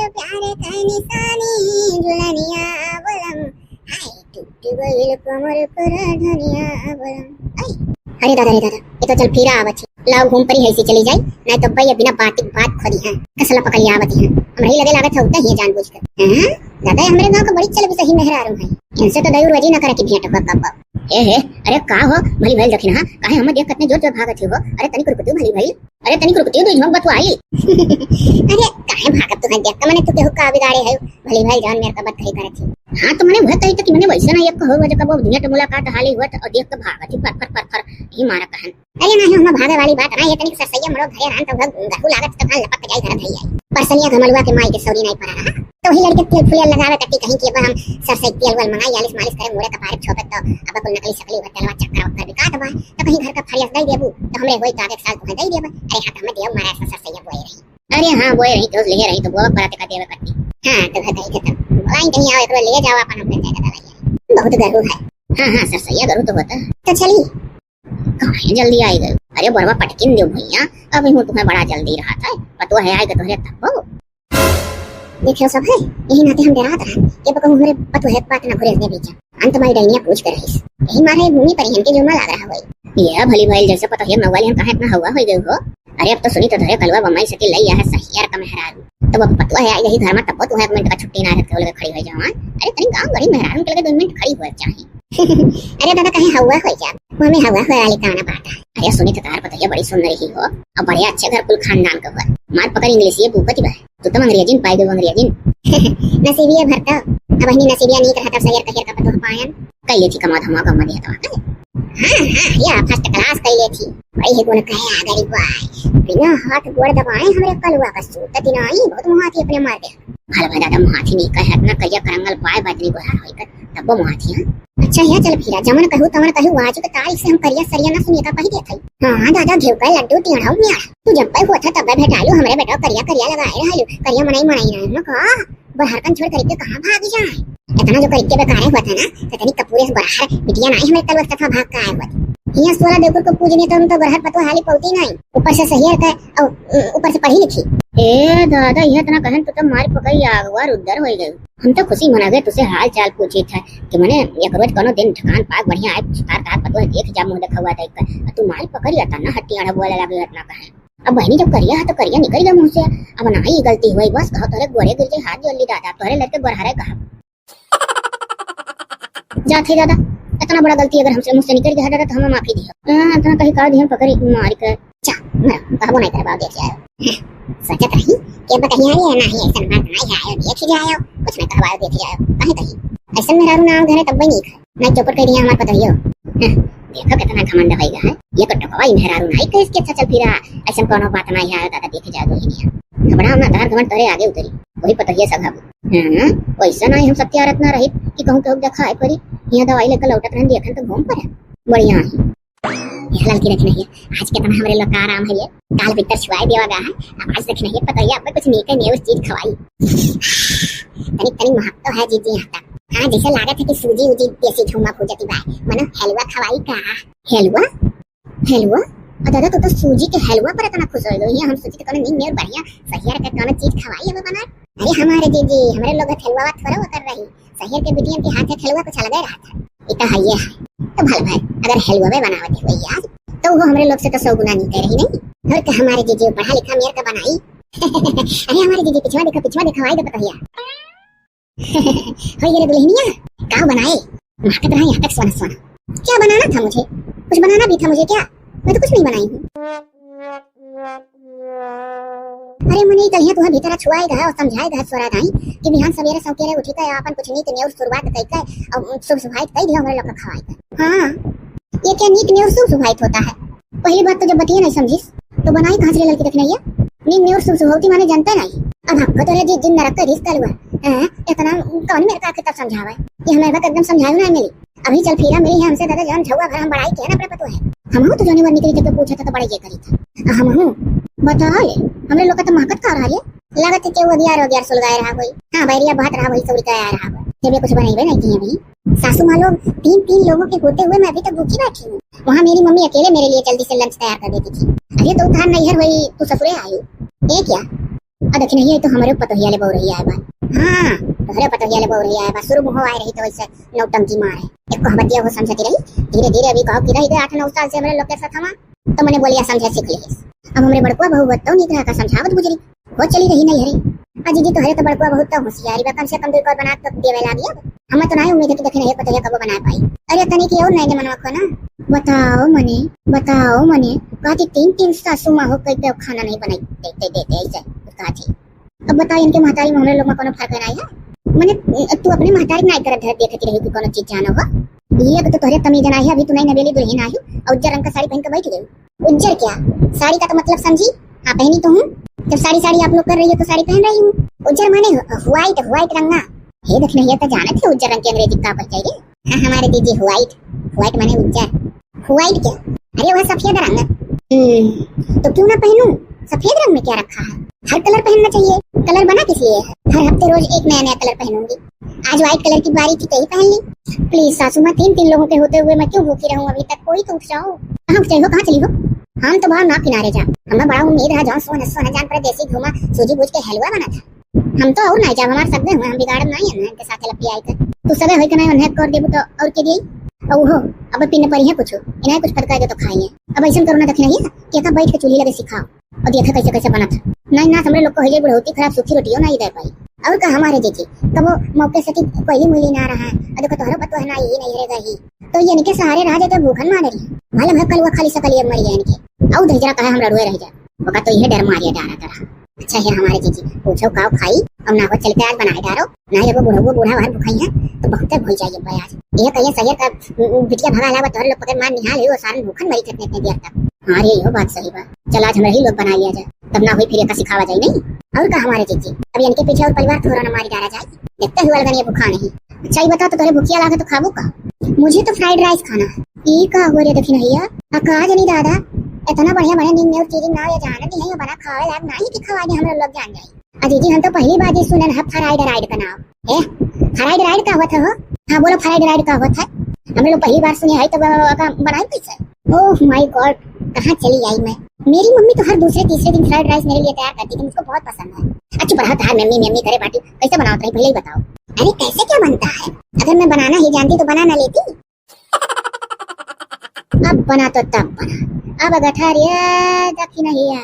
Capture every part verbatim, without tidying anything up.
प्यार का निशानी दुल्हनिया बलम, हाय टूट गइल कमर कर धनिया बलम। ऐ, अरे दादा रे दादा, ये तो चल फिरा आवत है। लाओ घूम परी है, ऐसी चली जाई, नहीं तो भैया बिना बात बात खोदी है, कसला पकड़ आवत है। हमरे लगे लागत है उतना ही जानबूझ कर। हाँ? दादा, हमरे गाँव का बड़ी चल भी सही मेहरारू है। इनसे तो दयूर वजी न करे कि भेंट हुआ कब। ए हे, अरे का हो भली भइल दखिनहा, काहे हमें देख कतने जोर जोर भागत हो? अरे तनिक रुकती भली भइल, अरे तनिक रुकती दो झोंक बतवाई। अरे काहे भागत तू है देख के, मने तू केहू का बिगाड़े है? भली भइल जान मेरे का बात कही करत है। हाँ तो मने वह कही तो कि मने वैसे ना एक हो वजह कब भेंट मुलाकात हाली हुआ और देख के भागत ही फर फर फर फर ही मारा कहन। अरे नहीं, हम भागे वाली बात ना, ये तनिक सरसैया मरो घरे रहन तो घर गहू लागत तो घर लपक जाई घर धई आई। परसनिया घमलुआ के माई के सौरी नहीं पड़ा रहा। तो वही लड़के तेल फुलिया लगावे कट्टी कहीं के बा हम सरसई तेल वल मंगाई, आलिस मालिस करे मुड़े कपारे छोपे तो अब कुल नकली सकली हुआ तेलवा चक्कर वक्कर बिकात बा। तो कहीं घर का फरियस दई देबू तो हमरे होई तो आगे साल तुहे दई देबा। अरे हाँ, तो हमें देव मारा ऐसा सरसैया बोए रही। अरे हाँ, बोए रही तो ले रही तो बोआ पराते का देवे कट्टी। हाँ, तो घर कहीं खत्म। बोलाई कहीं आओ, एकरो ले जाओ अपन, हम ले जाएगा दवाई। बहुत गरू है। हाँ, हाँ, सरसैया गरू तो होता। तो चली। काहे जल्दी आई गई? अरे बोरवा पटकिन दो भैया, अभी हूँ तुम्हें बड़ा जल्दी रहा था, पतोह है आए के तोहरे तब्बो। देखियो सब है, यही नाते हम डरात रहन, के बकहू हमरे पतोह है बात ना घुरे दे बीचा। अंत में डैनिया पूछ के रहीस, यही मारे भूमि पर इनके जुर्मा लाग रहा होई। ये भली भइल जैसे पतोह है मवाली हम कहाँ इतना हवा होई गई हो। अरे अब तो सुनी तो धरे कलवा बम्बई से कि लई है सहियर का मेहरारू। तब अब पतोह है आई गई घर में, तब तो है एक मिनट का छुट्टी ना रहत के लगे खड़ी हो जावा। अरे तनी गाँव बड़ी मेहरारू के लगे दो मिनट खड़ी हो चाही। अरे दादा, कहीं हवा हो जा, वो हमें हवा हो वाली काना बात है। अरे सुनी तो तार पतोह बड़ी सुंदर ही हो, अब बड़े अच्छे घर कुल खानदान का हुआ। मार पकड़ इंग्लिश ये भूपति बा, तू तो अंग्रेजी में पाई गई अंग्रेजी में। नसीबिया भरता, अब हनी नसीबिया नीक रहता सहियर कहियर का पतोह पायन। कैले थी कमा धमा कमा दिया तो आके। हाँ, हाँ, या first class कैले थी। बड़ी है गुण कहे आ गई बाय। बिना हाथ गोड़ दबाए हमरे कलवा का सूत दिनाई, बहुत मुहाती अपने मार दे। भल भा दादा मुहाती नहीं कहे, इतना करिया करंगल बाय बजनी गोहार होई कर, तब वो मुहाती है। अच्छा, या चल फिरा, जमन कहू तमन कहू, आज के तारीख से हम करिया सरिया ना सुनिए का पही देत हई। हाँ, हाँ, दादा, घेव का लड्डू टेढ़ाऊ म्याड़। तू जब पे होत है तब भेटालू, हमरे बेटा करिया करिया लगाए रहलू, करिया मनई मनई रहे न का? बरहरकन छोड़ करके कहाँ भाग जाए? इतना जो करके बेकारे हुआ था ना, तो तनी कपूरे से बरहर बिटिया नहीं हमारे तलवत तथा भाग का आए हुआ था। यहाँ सोलह देवकुर को पूजने तो उनको बरहर पतवा हाली पौती नहीं, ऊपर से सहियर का और ऊपर से पढ़ी लिखी। ए दादा, यह इतना कहन तो तब मारी पकड़ आगवा रुद्र हो गए। हम तो खुशी मना गए तुझसे हाल चाल पूछे था कि मने एक रोज कोनो दिन ठकान पाक बढ़िया आए, सुतार तार पतवा देख जा मुँह देखा हुआ देख कर, तू मारी पकड़ आता ना हट्टी अड़ा बोले लगे इतना कहन। अब बहनी जब करिया है तो करिया निकल गया मुँह से। अब ना ही गलती हुई, बस कहो तोरे गोरे गिर जाए हाथ जोड़ ली दादा, तोरे लड़के गोरहरे कहा। जात है दादा, इतना बड़ा गलती अगर हमसे मुँह से निकल गया दादा तो हमें माफी दियो। हाँ, इतना कहीं कर दिया पकड़ी मारी के। चा, मैं कहबो नहीं करबा देख जाए। हाँ, सोचत रही कि अब कहीं आई है ना ही ऐसा बात नहीं है, देख ही जाए, कुछ नहीं कहबा देख जाए, कहीं कहीं ऐसा मेहरारू ना घरे तब भी नहीं खाए। नहीं चौपट कर दिया हमार पतोहियो। हं, देखो कितना घमंड होइगा है। ये तो टकवा ही मेहरारू नाई कहे इसके अच्छा चल फिरा। ऐसन कोनो बात नाई है, दादा देखे जाए दुल्हनिया। घबरा ना, तहार घमंड तोरे आगे उतरी। वही पतोहिया सघाबू। हं, वैसा नाई हम सत्यारत ना रही कि कहूँ केहू देखा है परी। यहाँ दवाई लेकर लौटत रहन देखन तो घूम पर। बढ़िया है। ये ललकी रखी नहीं है। आज कितना हमरे लोग का आराम है ये। काल भीतर छुआई देवा गा है। अब आज रखी नहीं है, पतोहिया अब कुछ नीके नेउर चीज खवाई। तनी, तनी महक तो है जीजी यहाँ तक। हाँ, जैसे लागत है कि सूजी उजी देसी झुम्मा फूजती बा। मनो हलवा खवाई का? हलवा? हलवा? और दादा, तू तो सूजी के हलवा पर इतना खुश हो गई है। हम सोची तो कोनो नीक नेउर बढ़िया सहियर के कोनो चीज खवाई हमें बना। अरे हमारे जीजी, हमरे लोग हलवा थोड़ा वो कर रही। सहियर के बिटियन के हाथ हलवा कुछ अलगे रहा था। इता है ये है। तो भल भाई, अगर हलवा बनावत है वही आज, तो वो हमरे लोग से तो सौ गुना नीक रही नहीं। और के हमारे जीजी पढ़ा लिखा मेर का बनाई। अरे हमारे जीजी पिछवा देखा, पिछवा देखा, आई दे पतोहिया। हो ये रे दुल्हनिया, का बनाए? महकत रहा यहाँ तक सोना सोना। क्या बनाना था मुझे? कुछ बनाना भी था मुझे क्या? मैं तो कुछ नहीं बनाई हूँ। अरे मुनी, कहिया तुहे भीतर छुआए गए और समझाए गए सोरा दाई कि बिहान सवेरे सौकेरे उठी के आपन कुछ नीक नेउर शुरुआत कई के और शुभ शुभाइत कई दिया हमरे लोग का खवाए के। हाँ, ये क्या नीक नेउर शुभ शुभाइत होता है? पहली बात तो जब बतिया नहीं समझिस, तो बनाई कहाँ से ले ललकी रखना ये? नीक नेउर शुभ शुभ होती माने जनता नहीं। अब हमको तो है जी जिन नरक का रिश्ता हुआ। हैं? इतना कौन मेरे का आखिर तब समझावे? ये हमें बात एकदम समझाऊ ना मिली। अभी चल फिरा मिली है हमसे दादा, जौन झौआ भर हम बड़ाई किया ना अपने पतोह है। हमहू तो जोनी वर निकली जब पूछा था तो बड़ाई ये करी था। आ हमहू बताओ ले, हमरे लोग का तो महकत का रहा ये। लागत है कि वो अगियार, अगियार सुलगाए रहा कोई। हाँ, बैरिया बहत रहा वही सौरी का आया रहा कोई। जब ये कुछ बनाई नहीं किए भाई। सासू माँ लोग तीन, तीन लोगों के होते हुए मैं अभी तक भूखी बैठी हूँ। वहाँ मेरी मम्मी अकेले मेरे लिए जल्दी से lunch तैयार कर देती थी। अरे तो उधार नैहर हुई, तू ससुरे आई। ये क्या? आ दखिनहिया, ई तो हमरे पतोहिया ले बउरहिया आए बा। हाँ, तोहरे पतोहिया ले बउरहिया आए बा। शुरू मुँह आए रही तो वैसे नौटंकी मारे। एक कहबतिया हो समझती रही, धीरे धीरे अभी कहो कि रही गए आठ नौ साल से हमरे लोग के साथ हमा, तो मने बोलिया समझे सीख लिहिस। अब हमरे बड़कुआ बहू होत तो नीक रहा का समझावत गुजरी। हो चली रही नैहरे। आ जीजी, तोहरे तो बड़कुआ बहुत तो होशियारी बा, कम से कम दो एक और बना तो देवे लागी। अब हमें तो नहीं उम्मीद है कि दखिनहिया पतोहिया कबो बना पाई। अरे तनी की और नहीं मनवा को ना। बताओ मने, बताओ मने, कहती तीन तीन सासू माँ हो कई के खाना नहीं बनाई देते, देते ऐसे कहती। अब बताओ, इनके महतारी में हमरे लोग में कोनो फर्क नहीं है? मने तू अपने महतारी के नाई करत धरत देखती रही कि कोनो चीज जानो हो। ये तो तोहरे तमीज ना है, अभी तू नई नवेली दुल्हन आई हो और उज्जर रंग का साड़ी पहन के बैठ गई। उज्जर क्या? साड़ी का तो मतलब समझी? हाँ, पहनी तो हूँ। जब साड़ी साड़ी आप लोग कर रही हो तो साड़ी पहन रही हूँ। उज्जर माने व्हाइट, व्हाइट रंग ना। हे दखिनहिया, तो जानत है उज्जर रंग के अंग्रेजी का बोलते हैं रे? हाँ, हमारे जीजी, व्हाइट, व्हाइट माने उज्जर। व्हाइट क्या? अरे वह सफेद रंग। हम्म, तो क्यों ना पहनूं? सफेद रंग में क्या रखा है? हर कलर पहनना चाहिए। कलर बना किस लिए है? हर हफ्ते रोज एक नया नया कलर पहनूंगी। आज व्हाइट कलर की बारी थी, तो यही पहन ली। प्लीज सासू माँ, तीन तीन लोगों के होते हुए मैं क्यों भूखी रहूं अभी तक? कोई तो उठ जाओ। कहाँ उठ जाई हो, कहाँ चली हो? हम तो बाहर ना किनारे जा। हमें बड़ा उम्मीद है जौन सोन सोन जान पर देसी घुमा सूजी बूझ के हलवा बना था। हम तो और नहीं जाब, हमार सगे हुए, हम बिगाड़ब नहीं है इनके साथ लपटी आई कर। तू सगे होई के नहीं उन्हें कर देबू तो और के दिए? और हो, अब पिन पर ही कुछ, इन्हें कुछ फटका दे तो खाइए। अब ऐसा करो ना दखिनहिया, कि एका बैठ के चूल्ही लगे सिखाओ और देखा कैसे कैसे बनत है। नहीं ना, हमरे लोग को होइले बुढ़ौती खराब, सूखी रोटियों ना ही दे पाई। और का हमारे जीजी, कबो मौके से कि कोयली मुइली ना रहा है, और देखो तोहरो पतो है ना, यही नहीं रहेगा ही। तो ये इनके सहारे रहा जाते भूखन मारे रही। भले मैं कल वो खाली सकल ये मर गया इनके। और दहिजरा कहे हम रड़ुए रह जाए। ओका तो यह डर मारिया डारा तरह। अच्छा है हमारे जीजी, पूछो काव खाई, और ना हो चल के आज बनाए डारो, ना जब वो बूढ़ा, वो बूढ़ा बाहर भुखाई है, तो बहुत भूल जाइए भाई आज। ये कहिए सैया का बिटिया भगा लावा, तोहरे लोग पकड़ मार निहाल है, वो सारन भूखन मरी थे इतने, इतने देर तक। हाँ रे, यो बात सही बा। चल आज हमरा ही लोग बना लिया जाए, तब ना होई फिर एका सिखावा जाए नहीं। और का हमारे जीजी, अब इनके पीछे और परिवार थोड़ा ना मारी डारा जाए, देखते हुए लगन ये भुखा नहीं। अच्छा, ये बता तो तोरे भुखिया लागे तो खाबू का? मुझे तो फ्राइड राइस खाना है। ई का हो रे दखिनहिया? आ का जनी दादा, इतना बढ़िया बढ़िया नीक नेउर चीज ना ये जाने दी है, ये बना खावे लायक ना ही कि खवा दे, हम लोग जान जाए। आ जीजी, हम तो पहली बार जी सुनन है फ्राइड राइड का नाम। ए, फ्राइड राइड का होत है हो? हाँ बोलो, फ्राइड राइड का होत है? हम लोग पहली बार सुने हैं, तो ब-, ब-, का बनाई कैसे? ओह माय गॉड, कहाँ चली आई मैं? मेरी मम्मी तो हर दूसरे तीसरे दिन फ्राइड राइस मेरे लिए तैयार करती थी, मुझको बहुत पसंद है। अच्छा, चुप रहा, तार मम्मी मम्मी करे बाटी, कैसे बनाओ तुम पहले ही बताओ। अरे कैसे क्या बनता है? अगर मैं बनाना ही जानती तो बना ना लेती। अब बना तो तब बना, अब गठा रे दखिनहिया।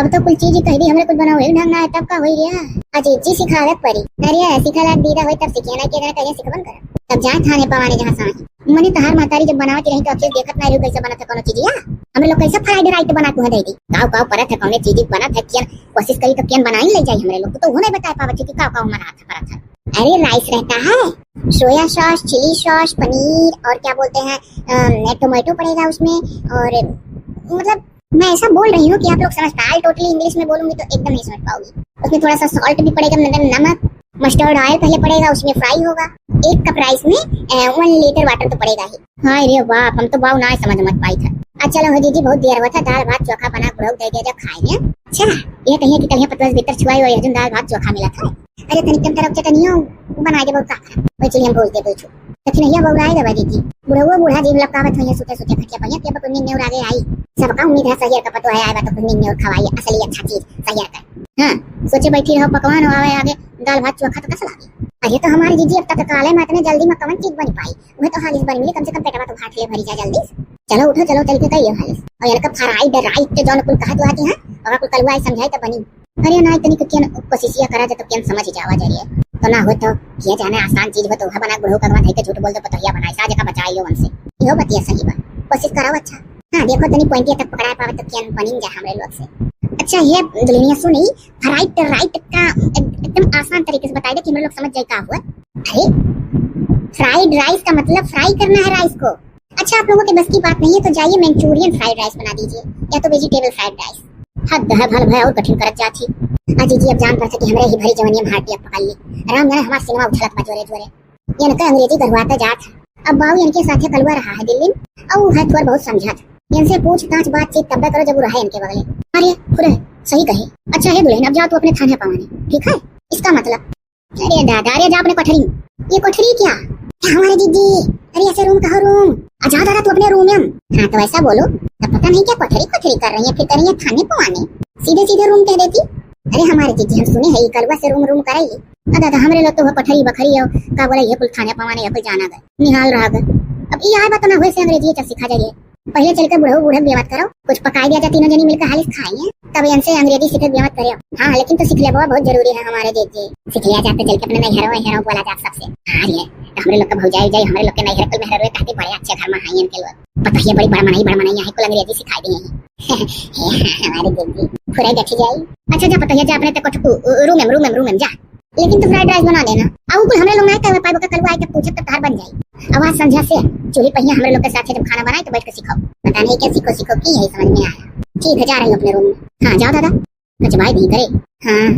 अब तो कुल चीज ही कह दी, हमरे कुछ बनाओ ही ढंग ना है, तब का होई रे? अजी जी सिखावे के पड़ी। अरे सिखा लाग दीदा होई तब सीखिए, ना के जना कहिए सिखबन कर। तब जाए थाने पवाने जहाँ साही। मने तहार महतारी जब बनावत रही तो अकेले देखत ना रही कैसे बनत है कोनो चीजिया। हमरे लोग कैसे फ्राइड राइट बना तू है दे दी। काव काव परत है कौने चीज बनत है, कियन कोशिश करी तो कियन बनाई ले जाई हमरे लोग। तू तो वो नहीं बता पावत है कि काव काव हमारा हाथ परत है। अरे राइस रहता है, soya sauce, chilli sauce, paneer और क्या बोलते हैं, अम, टोमेटो पड़ेगा उसमें और मतलब मैं ऐसा बोल रही हूँ कि आप लोग समझ पाए। Totally English में बोलूंगी तो एकदम नहीं समझ पाओगी। उसमें थोड़ा सा सॉल्ट भी पड़ेगा, मतलब नमक, मस्टर्ड ऑयल पहले पड़ेगा, उसमें फ्राई होगा। एक कप राइस में वन लीटर वाटर तो पड़ेगा ही। हाय रे बाप, हम तो बाऊ ना समझ मत पाई था। अच्छा लो हो जीजी, बहुत देर हुआ था, दाल भात चोखा बना बुढ़ऊ दे दिया जा खाए ने। अच्छा, ये कहिए कि कल पतवस भीतर छुआई हुई है, दाल भात चोखा मिला था। अरे तनिक कम तरफ चटनियो बनाए देबो का? कोई चीज हम भूल दे पूछो। दखिनहिया बउराए गवा दीदी। बुढ़ऊ बूढ़ा जीव लपकावत होइए, सुते सुते खटिया पहिया के, अब कुछ नींद आगे आई। सबका उम्मीद है सहियर का पतोह आए बा तो कुछ नींद खवाई, असली अच्छा चीज सहियर का। हाँ, सोचे बैठी रहो, पकवान हो आवे आगे, दाल भात चोखा तो कस लागे। अरे तो हमारी जीजी अब तत्काल है, मैं इतने जल्दी में कवन चीज बन पाई? वह तो हालिस बन मिली, कम से कम पेटवा तो भात ले भरी जा जल्दी से। चलो उठो, चलो चल के कहियो हालिस। और इनका फ्राइड राइट के जौन कुल कहत हुआ थी, हाँ, और कुल कलुआ आई समझाई तो बनी। अरे ना, इतनी को कियन कोशिशिया करा जाए तो कियन समझ जावा जाए। तो ना हो तो किया जाने आसान चीज हो तो वह बना, बुढ़ऊ का धई के झूठ बोल दो, पतोहिया बनाए, साज का बचाई लो उनसे। यो बतिया सही बा, कोशिश कराओ। अच्छा हाँ, देखो तनी पॉइंटिया तक पकड़ा पावे तो कियन बनिन जा हमरे लोग से। अच्छा ये दुल्हनिया सुनी, फ्राइड राइट का एक-, एकदम आसान तरीके से बताई दे कि हमरे लोग समझ जाए का हुआ। अरे फ्राइड राइस का मतलब फ्राई करना है राइस को। अच्छा, आप लोगों के बस की बात नहीं है तो जाइए मैंचूरियन फ्राइड राइस बना दीजिए, या तो वेजिटेबल फ्राइड राइस। हद है, भल भय और कठिन करत जात ही। आ जीजी, अब जान पड़ता कि हमरे ही भरी जवनिया में हार्ट अटैक पकड़ ली। राम जाने हमार सिनेमा उछलत बा जोरे जोरे। इनका अंग्रेजी गरुआता जात है। अब बाऊ इनके साथे कलुआ रहा है दिल्ली में, और वो है थोड़ा बहुत समझत। इनसे पूछताछ बातचीत तब्बे करो जब वो रहे इनके बगले। अरे फुरे, सही कहे। अच्छा है दुल्हन, अब जाओ तू अपने थाने पवाने, ठीक है? इसका मतलब अरे दादा, अरे जा अपने कोठरी में। ये कोठरी क्या? क्या हमारे जीजी? अरे ऐसे रूम कहो रूम। आ जा दादा तू अपने रूम में। हाँ तो ऐसा बोलो, तब पता नहीं क्या कोठरी कोठरी कर रही है, फिर कर रही है थाने पवाने। सीधे सीधे रूम कह देती। अरे हमारे जीजी, हम सुने हैं, ई कलुआ से रूम रूम करे। अ दादा, हमरे लोग तो वो पठरी बखरी हो, का बोला, ये कुल खाने पवाने, ये कुल जाना गए, निहाल रहा गए। अब ई आए बा त ना हुए से अंग्रेजी चल सिखा जाइए। पहिले चल के बुढ़ऊ बूढ़े बेमत करो, कुछ पकाई दिया जा, तीनों जनी मिलकर हालिस खाइए, तब इनसे अंग्रेजी सीखे बेमत करे। हाँ, लेकिन तो सीख लेबो, बहुत जरूरी है हमारे जीजी। सीख लिया जात तो चल के अपने नैहरों वैहरों बोला जात सबसे। हाँ रे, तो हमरे लोग के भौजाई जाई, हमरे लोग के नैहर कुल मेहररुए कहती बड़े अच्छे घर में हाई इनके लोग। पतोहिया बड़ी बड़ा मनई, बड़ा मनई, यहाँ कुल अंग्रेजी सिखाई दी है। हे हमारे जीजी, फुराई बैठी जाई। अच्छा जा पतोहिया जा, अपने ते कुछ उ, उ, रूम में, रूम में, रूम में जा। लेकिन तू फ्राइड राइस बना देना। आ उ कुल हमरे लोग ना आए, तब पाइबो का कलुआ आए, तब पूछब तो तहार बन जाई। अब आज संझा से चूल्ही पहिया हमरे लोग के साथे जब खाना बनाए, तो बैठ के सीखो। पता नहीं क्या सीखो, सीखो की है, समझ में आया। ठीक है, जा रही हूँ अपने रूम में। हाँ, जाओ दादा। कचवाई दी करे। हाँ,